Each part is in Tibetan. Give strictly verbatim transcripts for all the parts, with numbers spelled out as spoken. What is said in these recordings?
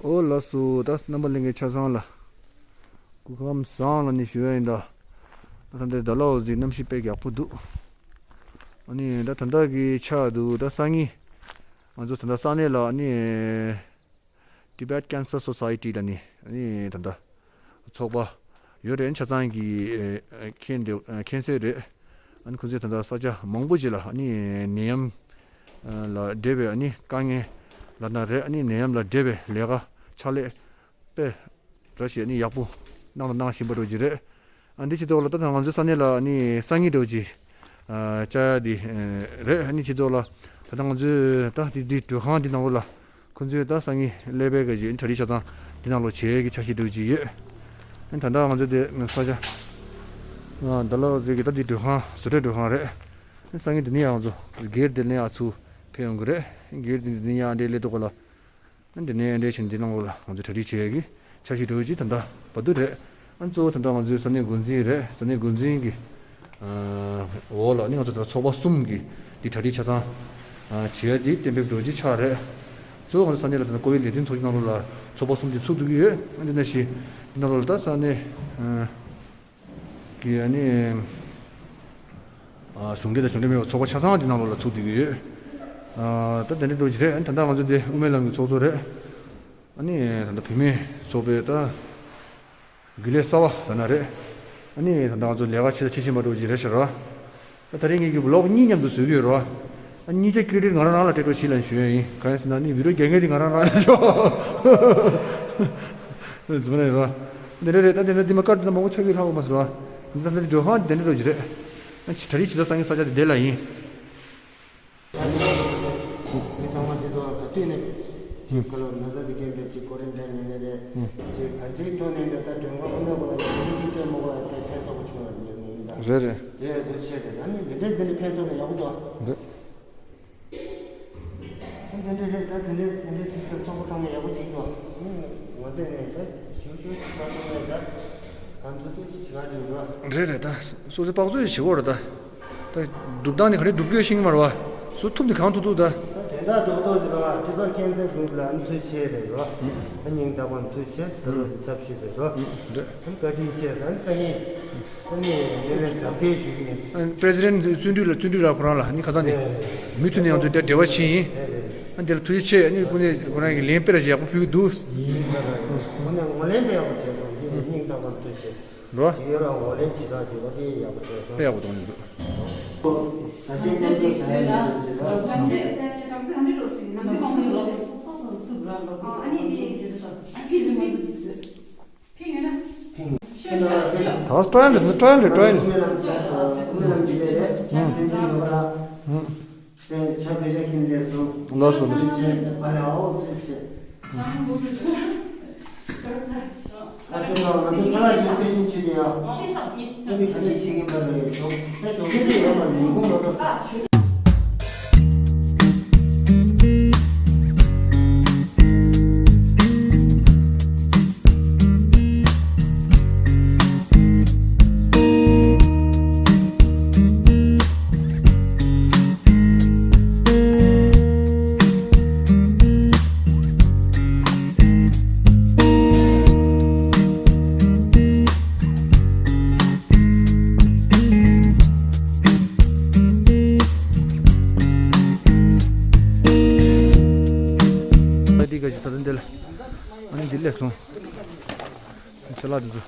ཨོ་ལགས་སོ། ད་རྣམ་པ་ལྷན་རྒྱས་ཆ་ཚང་ལ་སྐུ་ཁམས་བཟང་ལ་ནི་ཞུ་ཡ་ཡིན། ད་ད་ལྟ་ཌལ་ཧོ་ཟི་གནམ་གཤིས་དཔེ་ཡག་པོ་འདུག་ཨ་ནི་ད་ད་ལྟ་གི་ཆ་འདུག་ད་སང་ཉིན་ང་ཚོ་ད་ལྟ་ས་གནས་ལ་ཨ་ནི་Tibet Cancer Society ལ་ནི་ཨ་ནི་ད་ལྟ་ཚོགས་པ་ཡོད་རེད། ཆ་ཚང་གི་ཨ་མཁྱེན་འདོད་མཁྱེན་གསལ་རེད། ཨ་ནི་ཁོང་ཚོས་ད་ལྟ་ས་ཆ་མང་པོ་ཅིག་ལ་ཨ་ནི་ནད་ཡམས་ལ་འབྲེལ་བའི་ཨ་ནི་དཀའ་ངལ་ལབ་ན་རེད། ཨ་ནི་ནད་ཡམས་ལ་འབྲེལ་བའི་ལས་ཀ་ཕྱག་ལས་དཔེ་ར་ཞིག་ཨ་ནི་ཡག་པོ་གནང་དང་གནང་བཞིན་པ་འདྲ་ཅིག་རེད། ཨ་འདི་ཕྱི་ཚོགས་ལ་ད་ང་ཚོའི་ས་གནས་ལ་ཨ་ནི་སང་ཉིན་འདྲ་ཅིག་ཨ་བཅར་ཡ་འདི་ཨ་རེད། ཨ་ནི་ཕྱི་ཚོགས་ལ་ད་ལྟ་ང་ཚོའི་ད་འདི་འདི་སྡོད་ཁང་འདི་ནང་ལོགས་ལ་ཁོང་ཚོས་ད་སང་ཉིན་ཀླད་པའི་ག་ཅིག་གྲ་སྒྲིག་ཆ་ཚང་འདི་ནང་ལོགས་བྱེད་ཡས་ཀྱི་འཆར་གཞི་འདྲ་ཅིག་ཡོད། ཨ་ད་ལྟ་ང་ཚོ་དེ་ས་ཆ་ཨ་ཌལ་ཧོ་ཟི་གི་ད་འདི་སྡོད་ཁང་བཟོ་གྲྭའི་སྡོད་ཁང་རེད། ཨ་སང་ཉིན་འདི་ནས་ཡང་ང་ཚོ་སྒེར་སྡེ་ལེན་ཨ་ཚུར་ཕེབས་ཡོང་གི་རེད། སྒེར་སྡེ་འདི་ནས་ཡང་འདྲའི་སླེབས་འདུག་ག་ལ། ཨ་འདི་ནས་འདྲའི་ཕྱིན་འདི་ནང་ལོགས་ལ་ང་ཚོ་གྲ་སྒྲིག་བྱེད་ཡས་ཀྱི་འཆར་གཞི་འདྲ་ཅིག་ད་ལྟ་བར་དུ་རེད། ཨ་གཙོ་བོ་ད་ལྟ་ང་ཚོའི་ས་གནས་འགོ་འཛིན་རེད། ས་གནས་འགོ་འཛིན་གྱི་ཨ་འོག་ལ་ནི་ང་ཚོ་ད་ལྟ་ཚོགས་པ་གསུམ་གྱི་འདི་གྲ་སྒྲིག་ཆ་ཚང་ཨ་བྱེད་ཡ་འདི་གཏན་འབེབས་འདྲ་ཅིག་ཆགས་རེད། གཙོ་བོ་ང་ཚོ་ས་གནས་ལ་ད་ལྟ་ཀོ་ཝི་ལས་དོན་ཚོགས་ཆུང་ནང་ལོགས་ལ་ཚོགས་པ་གསུམ་གྱི་ཚུགས་འདུག་གི་ཡོད། ཨ་འདི་ནང་བཞིན་འདི་ནང་ལོགས་ལ་ད་ས་གནས་ཨ་གི་ཨ་ནི་ཨ་གཞུང་འབྲེལ་དང་གཞུང་འབྲེལ་མེད་པའི་ཚོགས་པ་ཆ་ཚང་འདི་ནང་ལོགས་ལ་ཚུགས་བསྡད་ཀྱི་ཡོད། ཨ་ད་དེ་འདྲ་འདྲ་ཅིག་རེད། ཨ་ནི་ད་ལྟ་ང་ཚོ་འདི་དབུ་མའི་ལམ་གྱི་ཚོགས་གཙོ་རེད། ཨ་ནི་ད་ལྟ་བུད་མེད་ཚོགས་པའི་ད་རྒྱུན་ལས་གསར་པ་ད་ན་རེད། ཨ་ནི་ད་ལྟ་ང་ཚོ་ལས་ཀ་བྱེད་ད་བྱེད་བཞིན་པ་འདྲ་ཅིག་རེད་ཤག་ར། ད་ད་རེས་ངེད་ཀྱི་བི་ལོག་གཉིས་མཉམ་དུ་བཟོས་ཀྱི་ཡོད་ར། ཨ་གཉིས་ཆ་ཀི་རེ་ཌིཊ་ང་རང་རང་ལ་སྤྲད་རོགས་བྱེད་ལབ་ཞུ་ཡ་ཡིན། གང་ཡིན་ཟེར་ན་ནི་བི་ཌི་ཡོ་རྒྱག་མཁན་དེ་ང་རང་རང་ལ་ཤོག་ཟེར་བ་ནི་ར། འདི་འདྲ་རེད། ད་འདི་འདྲ་འདི་མ་དཀར་འདི་འདྲ་མང་པོ་ཆགས་ཀྱི་ལྷག་པ་མ་ཟེར་བ། འདི་ད་འདི་འགྲོ་ཧང་འདི་འདྲ་འགྲོ་གི་རེད། ཨ་ཆི་གྲ་སྒྲིག་བྱེད་ས་སང་ཉིན་ས་ཆ་དེ་འདི་ལ་ཡིན། མི་ཚང་མ་འདི་ཚོ་ག་དུས་ནས་ཅིག་ཁ་ལོ་ན་ཚ་འདི་རྐྱེན་པས་ཅིག་ཀོ་རན་ཊིན་ཡིན་ནའི་རེད། ཅིག་ག་ཚོད་ཐོག་ནས་ད་ལྟ་མགྲོན་ཁང་ཁོ་ན་ཁོ་ན་ཅིག་ཅིག་སྤྲད་མ་དགོས་ཡ་དེ་ཕན་ཐོགས་པོ་བྱུང་བ་ཡིན་ད། རེད་རེད། དེ་ཡ་དེ་བྱས་ཏེ་ད་ནི་འདི་འདྲའི་འདི་ནི་ཕན་ཐོགས་ན་ཡག་པོ་འདུག་ཨ། རེད། ད་དེ་འདྲ་རེད། ད་དེ་འདྲ་དེ་འདྲ་དུས་ཚོད་ཚོགས་པ་ཚང་མ་ཡག་པོ་ཅིག་འགྲོ། ངོ་དེ་ནས་ད་ཞུ་ཞུ་ཅིག་མ་གཏོགས་ནས་ད་གང་ཐུབ་ཐུབ་ཅིག་བྱེད་ག་འགྲོ་འགྲོ། རེད་རེད། ད་སོ་སོའི་དཔག་ཚོད་བྱེད་དགོས་རེད་ད། ད་སྒྲུབ་སྟངས་ནི་ག་རེ་སྒྲུབ་དགོས་ཤེས་ཀྱི་མ་རེད་བ། སུ་ཐུབ་ནི་གང་ཐུབ་ཐུབ་ད། ད་དེ་འདྲ་རྡོག་རྡོག་དེ་ར་ཊི་རི་པལ་ཀེན་སར་གུ་རུབ་ལ་ཨ་ནི་ཐུགས་རྗེ་ཆེ་རེད་རོ། ད་སྙིང་ཐག་པ་ནས་ཐུགས་རྗེ་ཆེ། ད་ལོ་འདི་ཚབ་ཞུས་པའི་རོ། རེད། ད་བཀའ་དྲིན་ཆེ། ད་ནི་སང་ཉིན། ཨ་ནི་ལས་མེད་ཟབ་སྟེ་ཞུ་གི་ཡིན། ཨ་ནི་པི་རེ་སི་ཌེན་ཊི་བརྩོན་འགྲུས་ལ་བརྩོན་འགྲུས་ར་ཁོ་རང་ལ་ནི་ཁ་ཚ་ནི། ཨེ། མུ་མཐུད་ནས་ཡང་དུ་དེ་འབྲེལ་བ་བྱས་ཡིན། ཨེ་རེད། ཨ་འདི་ལ་ཐུགས་རྗེ་ཆེ། ཨ་ནི་ཁོ་ནས་ཁོ་རང་གི་ལན་དཔེ་ར་ཞིག་ཡག་པོ་ཕུལ་གི་འདུག་ཡིན་ད་ར། ཁོ་ནས་ངོས་ལེན་དཔེ་ཡག་པོ་བྱས་སོང་། འདི་ནི་སྙིང་ཐག་པ་ཐུགས་རྗེ་ཆེ། རོ། དེ་ཡོད་རང་ངོས་ལེན་བྱེད་སྟངས་དེ་བ་དེ་ཡག་པོ་བྱས་སོང་། དཔེ་ཡག་པོ་གཏོང་གི་འདུག་ད་ཅི་ཅི་ཅིག་བཟོས་ན་བཀའ་ཆད། ཨ་ནི་དེ། ད་ཊ་རའི་ཡལ་རེད། ཊ་རའི་ཡལ་རེད། ཊ་རའི་ཡལ། ལགས་སོ། ལགས་སོ། ཨ་འདི་ག་ཞིག་ད་ལྟ་འདི་ལ། ཨ་ནི་འདི་སླེབས་སོང་། ཅ་ལག་འདི་ཚོ།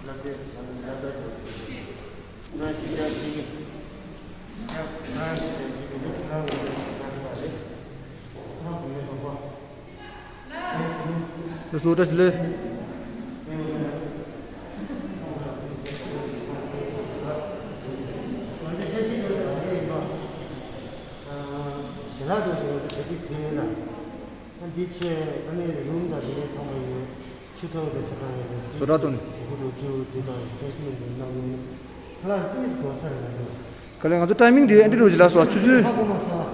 ལགས་སོ། བཀྲ་ཤིས་བདེ་ལེགས། ཞལ་ལག་དང་དེ་འདྲ་ག་ཚོད་བྱས་ཡོད་ན། ཨ་འདི་ཆེ་ཨ་ནི་རུམ་དང་དེ་འདྲ་ཚང་མ་ཡོད། ཆུ་ཐོག་དང་ཆུ་ཐང་ཡོད། བཟོ་གྲྭ་དང་། ཧུ་ལུ་ཅུ་དེ་དང་ཁྱད་ཆོས་ཡོད་ནང་ཡོད། ཁ་ལག་ཏིས་དགོས་ས་རེད་ང་ཚོ། ག་ལེ་ང་ཚོ་ཊའི་མིང་དེ་ཨ་འདྲ་རུ་ཅིག་ལ་སོ། ཆུ་ཚོད་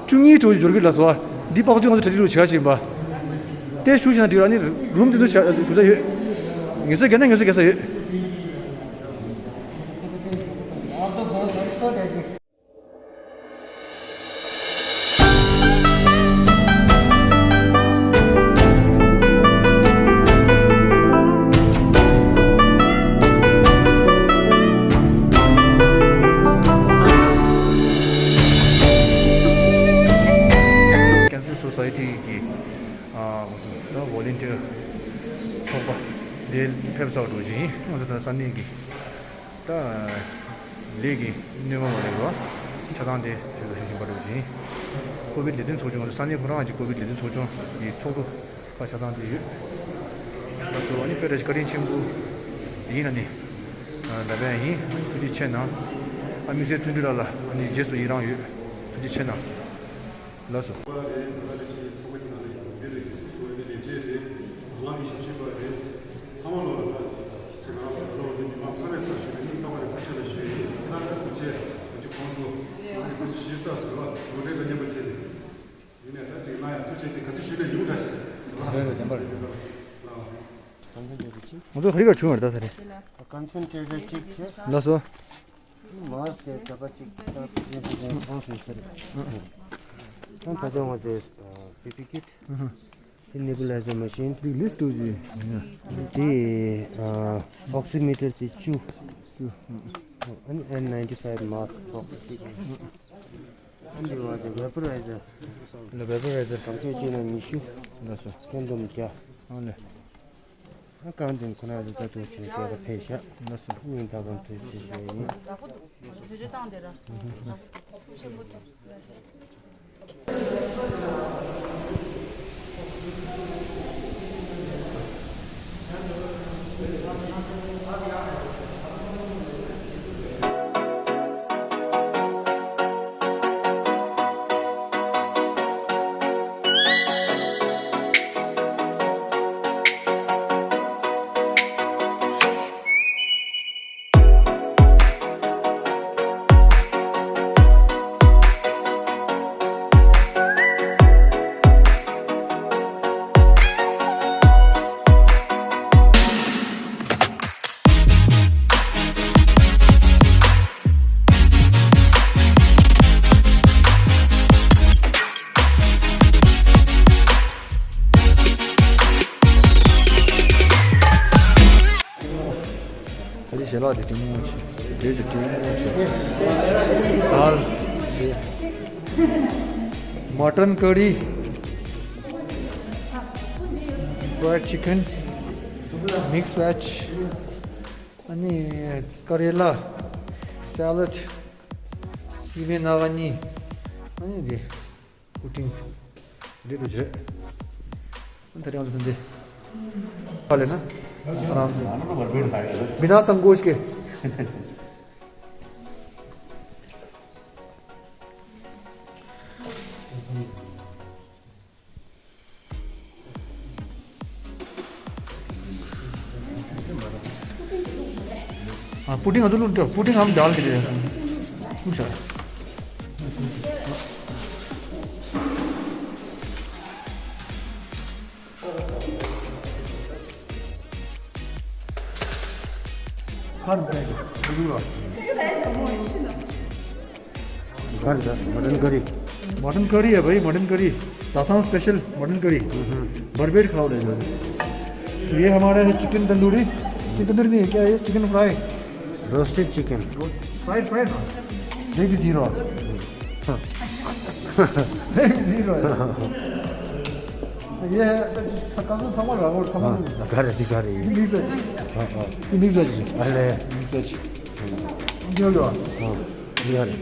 བཅུ་གཉིས་དྲུག་ཅིག་འབྱོར་གི་ལ་སོ། འདི་དཔག་ཚོད་ང་ཚོ་གྲ་སྒྲིག་རུ་བྱ་བཞིན་པ། དེ་ཞུ་བཞིན་འགྲིག་ལ་ནི་རུམ་དེ་ཚོ་ཞུ་ས་ཡོད། ངལ་གསོ་རྒྱག་ན་ངལ་གསོ་རྒྱག་ས་ཡོད། Cancer Society གི་ཨ་ང་ཚོ་ད་ཝོ་ལན་ཊི་ཡར་ཚོགས་པ་དེ་ཕེབས་ཚར་འགྲོ་བཞིན་ཡིན། ང་ཚོ་ད་ས་གནས་ཀྱི་ད་ལས་ཀྱི་སྣོན་མ་མ་ལེགས་རོ་ཆ་ཚང་དེ་ཞུ་ཞུ་བཞིན་པ་འགྲོ་བཞིན། ཀོ་བིད་ལས་དོན་ཚོགས་ཆུང་ང་ཚོ་ས་གནས་ཁོ་རང་གི་ཀོ་བིད་ལས་དོན་ཚོགས་ཆུང་གི་ཚོགས་གཙོ་ཁ་ཆ་ཚང་དེ་ཡོད། ད་སོ་ཨ་ནི་དཔེ་ར་ཞིག་བཀའ་དྲིན་ཆེན་པོ་ཡིན་ན་ནི་ལབ་ཡ་ཡིན། ཐུགས་རྗེ་ཆེ་གནང་། ཨ་དམིགས་བསལ་བརྩོན་འགྲུས་ལགས་ལ་ཨ་ནི་རྗེས་སུ་ཡི་རང་ཡོད། ཐུགས་རྗེ་ཆེ་གནང་། ལགས་སོ། པ་རེད། ད་ལྟ་ཕྱི་ཚོགས་པ་གི་ནང་ལ་ཡོད་པའི་རེད། ཚོགས་གཙོ་ཡིན་ནའི་ལས་བྱེད་རེད། ནང་ལ་མི་ཞབས་ཞུ་པ་རེད། ཚང་མ་ལོ་ལ་ད་ཁྱེད་རང་ཚོ་ལོ་ཚོད་མི་མང་ཚང་མས་ཚར་ཞུ་བའི་སྙིང་ཐག་པ་ནས་ཐུགས་རྗེ་ཆེ་ཞུ་ཡི་ཡིན། ཁྱེད་རང་ལ་ཐུགས་རྗེ་ཆེ། ང་ཚོ་གོང་དུ་ང་ཚོ་ཞུས་ཚར་སོང་ལ་ངོ་སྤྲོད་དང་མཉམ་པ་བྱས་ནས་ཡིན་ནའི་ད་ཅིག་གནང་ཡ་ཐུགས་རྗེ་ཆེ། དེ་ག་ཚོད་ཞུས་ནའི་ཡོང་འདྲ་ཞིག་རེད་རེད། བདེན་པ་རེད། ལགས། ང་ཚོ་ཧ་རི་གར་བྱུང་བ་རེད་ད་ད་རེད། ཀོན་སེན་ཊྲེ་ཊར་གཅིག་བྱས། ལགས་སོ། མ་སྐད་ཀ་པ་གཅིག་ད་ཕྱིན་ཕྱིན་ཕྱིན་ཁོང་སུ་ཤར། ད་ད་ལྟ་ང་ཚོའི་པི་པི་ཀིཊ་དེ་ནེ་བུ་ལའི་ཛར་མ་ཤིན། དེ་ལིས་ཊི་འགྲོ་རྒྱུ་ཡིན། དེ་ཨོག་སི་མི་ཊར་དེ་བཅུ། བཅུ། ཨ་ནི་ཨེན་ནའིན་ཊི་ཕའིབ་མཱསྐ་ཁོག་གཅིག་ཨ་ནི་དེ་བ་དེ་ཝེ་པོ་རའི་ཛར། ལ་ཝེ་པོ་རའི་ཛར། གང་ཆོད་ཅིག་ན་ཉི་ཤུ། ལགས་སོ། ཁེན་འདོམ་བརྒྱ། ཨ་ལེ། ཨ་རྐང་འདོམ་ཁོ་ན་ལ་ད་དུང་ཆོད་བརྒྱ་ལ་ཕེབས་ཤག་ལགས་སོ། སྙིང་ཐག་པ་ཐུགས་རྗེ་ཆེ་ཞུ་ཡ་ཡིན། ད་ལྟ་ཞལ་ལག་དེ་ལྟད་མོ་ཆེ། དེ་ཚོ་ལྟད་མོ་ཆེ། དཱལ། མ་ཊན་ཀ་རི། ཕ་རའེཌ་ཅི་ཀན། མིག་སི་ཝེཇ། ཨ་ནི་ཀ་རེ་ལ། སེ་ལཌ། ཡི་མེ་ནག་གཉིས། ཨ་ནི་འདི། པུ་ཊིང་། འདི་འདྲ་བྱས། ད་རེས་ང་ཚོ་འདི། ཧ་ལས་ན། རང་ཚོ། बिना संकोच के। हाँ, पुडिंग अजून उलट, पुडिंग हम डाल के दे देते हैं। पूछा। हर बैग, जरूर। घर का मटन करी। मटन करी है भाई, मटन करी। दासां स्पेशल मटन करी। हम्म। भरपेट खाओ ले जाओ। ये हमारा है चिकन तंदूरी। चिकन तंदूरी नहीं है, क्या है? Chicken fry. Roasted chicken. Fried, fried ना? ये भी जीरो। हाँ। ये भी जीरो है। ཡེ། ད་ཚ་ག་ཚོད་ཚང་མ་ར་བོར་ཚང་མ། ཨ། ག་རེ་འདི་ག་རེ་ཡིན། འདི་མིག་ཟ་ཅིག་ཨ་ཨ། འདི་མིག་ཟ་ཅིག་ཨ་ལེ། མིག་ཟ་ཅིག་འདི་ཡོད་ལ། ཨ། འདི་ག་རེ།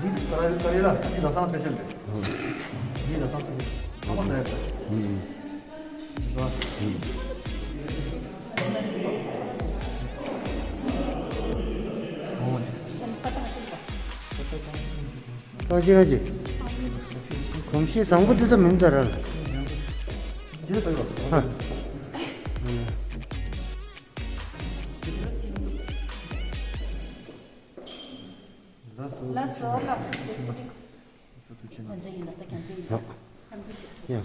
འདི་ག་རེ་ག་རེ་ལ། འདི་ཟ་སང་སྤེ་ཤལ་རེད། འདི་ཟ་སང་སྤེ་ཤལ། ཚང་མ་ཟ་ཡ་རེད། ཨ། ཨོ། ཨ་ཅེ་ཨ་ཅེ། གོམས་གཤིས་བཟང་པོ་འདི་ད་མིན་ད་ར། ལགས་སོ། ལགས་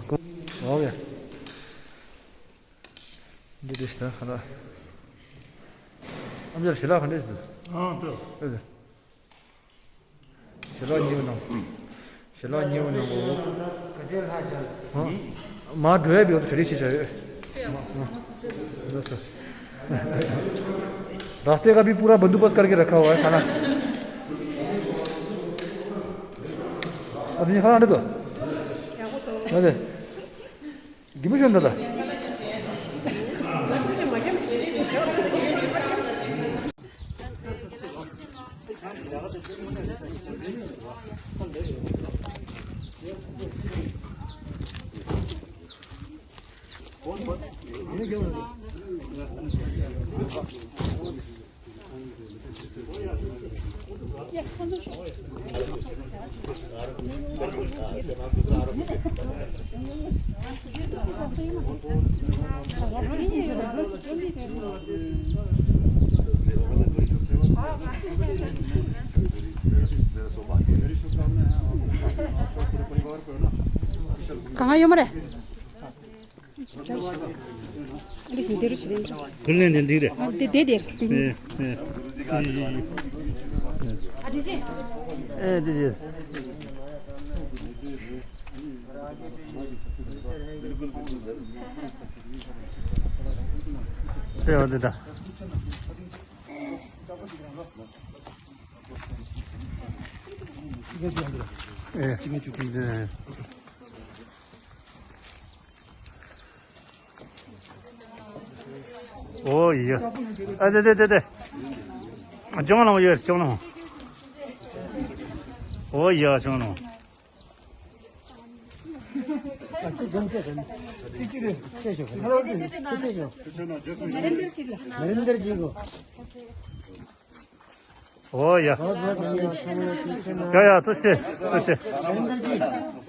སོ། ཡ། འདི་དེ་ཤ་ཁ་ལ། ཨམ་ཅར་ཞི་ལ་ག་འདྲས་འདུག་ཨང་། ལྟོས། ཞལ་ལག་ཉེ་བོ་གནང་། ཞལ་ལག་ཉེ་བོ་གནང་གོ། हाँ। माँ जो है भी हो तो चलिए शीशा है। रास्ते का भी पूरा बंदोबस्त करके रखा हुआ है खाना। अब ये खाना आने दो। अरे। गिमिशन दादा। གང་ཡོད་མ་རེད། འདི་ཞིག་འདི་རུ་ཞིག་རེད། ཁུར་ལེན་དེ་འདི་རེད། ཨ། དེ་དེ་དེ་དེ། ཨེ་ཨེ། ཨ། དེ་ཅི། ཨེ་དེ་ཅི། ཨེ་འོ་དེ་ད། ཨེ། འདི། ཨོ་ཡ། ཨ་དེ་དེ་དེ་དེ། ཅོང་ལོང་ཡོད་ཅོང་ལོང་། ཨོ་ཡ་ཅོང་ལོང་། नरेंद्र जी को। ओ या। बहुत बहुत धन्यवाद। क्या यार, तुझसे, तुझसे।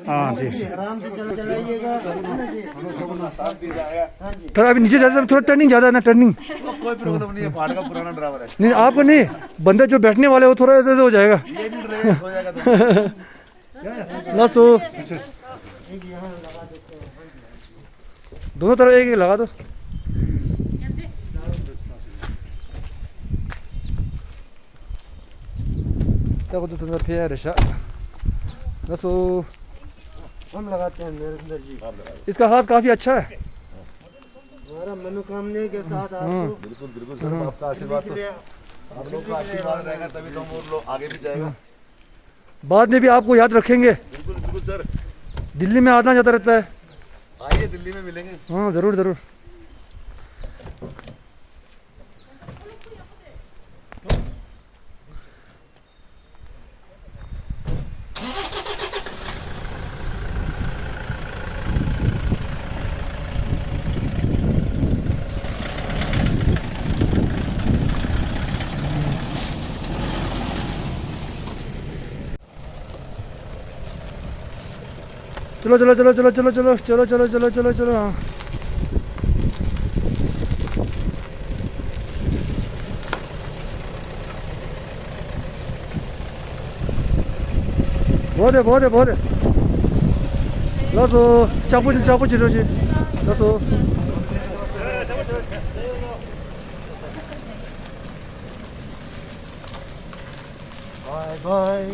हाँ जी। आराम से चला, चलाइएगा, है ना जी? हाँ जी। पर अभी नीचे जाते समय थोड़ा टर्निंग ज़्यादा है ना, टर्निंग। कोई प्रॉब्लम नहीं है, पहाड़ का पुराना ड्राइवर है। नहीं, आपको नहीं, बंदा जो बैठने वाले वो थोड़ा ऐसे ऐसे हो जाएगा। ये नहीं ड्राइवर, सो जाएगा तो। लाओ तो। दोनों तरफ एक एक लगा दो। देखो तो तुम लोग तैयार है शा। दसो। हम लगाते हैं नरेंद्र जी। इसका हाथ काफी अच्छा है। हमारा मनोकामना के साथ आपको। बिल्कुल, बिल्कुल सर, आपका आशीर्वाद तो, आप लोग का आशीर्वाद रहेगा तभी तो हम और लोग आगे भी जाएगा। बाद में भी आपको याद रखेंगे। बिल्कुल, बिल्कुल सर। दिल्ली में आना जाता रहता है। आइए, दिल्ली में मिलेंगे। हाँ, जरूर, जरूर। चलो, चलो, चलो, हाँ। बहुत है, बहुत है, बहुत है। लाओ तो, चाकू जी, चाकू जी, लो जी। लाओ तो। Bye bye.